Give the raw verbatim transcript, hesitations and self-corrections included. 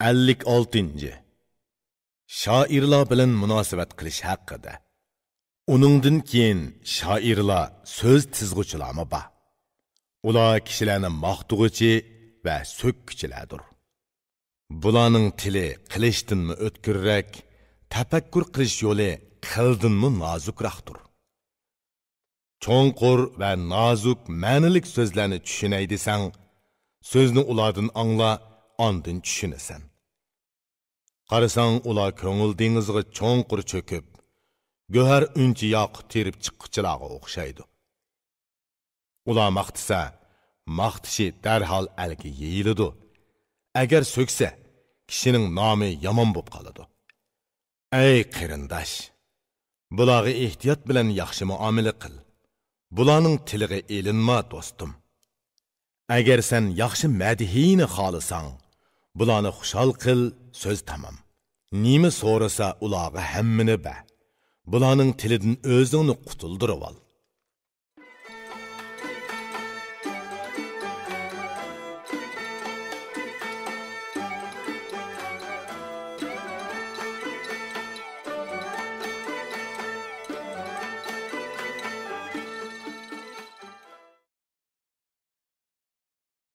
ئەللىك ئالتىنچى. شائىرلار بىلەن مۇناسىۋەت قىلىش ھەققىدە. ئۇنىڭدىن كېيىن شائىرلار سۆز تىزغۇچىلارمۇ بار. ئۇلار كىشىلەرنى ماختىغۇچى ۋە سۆككۈچىلەردۇر. بۇلارنىڭ تىلى قىلىچتىنمۇ ئۆتكۈررەك، تەپەككۇر قىلىش يولى قىلدىنمۇ نازۇكراقتۇر. چوڭقۇر ۋە نازۇك مەنىلىك سۆزلەرنى چۈشىنەي دېسەڭ، سۆزنى ئۇلاردىن ئاڭلا، ئاندىن چۈشىنىسەن. قارىساڭ، ئۇلار كۆڭۈل دېڭىزىغا چوڭقۇر چۆكۈپ، گۆھەر ئۈنچە ياقۇت تېرىپ چىققۇچىلارغا ئوخشايدۇ. ئۇلار ماختىسا، ماختىشى دەرھال ئەلگە يېيىلىدۇ. ئەگەر سۆكسە، كىشىنىڭ نامى يامان بولۇپ قالىدۇ. ئەي قېرىنداش! بۇلارغا ئېھتىيات بىلەن ياخشى مۇئامىلە قىل. بۇلارنىڭ تىلىغا ئېلىنما، دوستۇم. ئەگەر سەن ياخشى مەدھىينى خالىساڭ، بۇلارنى خۇشال قىل، سۆز تامام. نېمە سورىسا، ئۇلارغا ھەممىنى بەر. بۇلارنىڭ تىلىدىن ئۆزۈڭنى قۇتۇلدۇرۇۋال.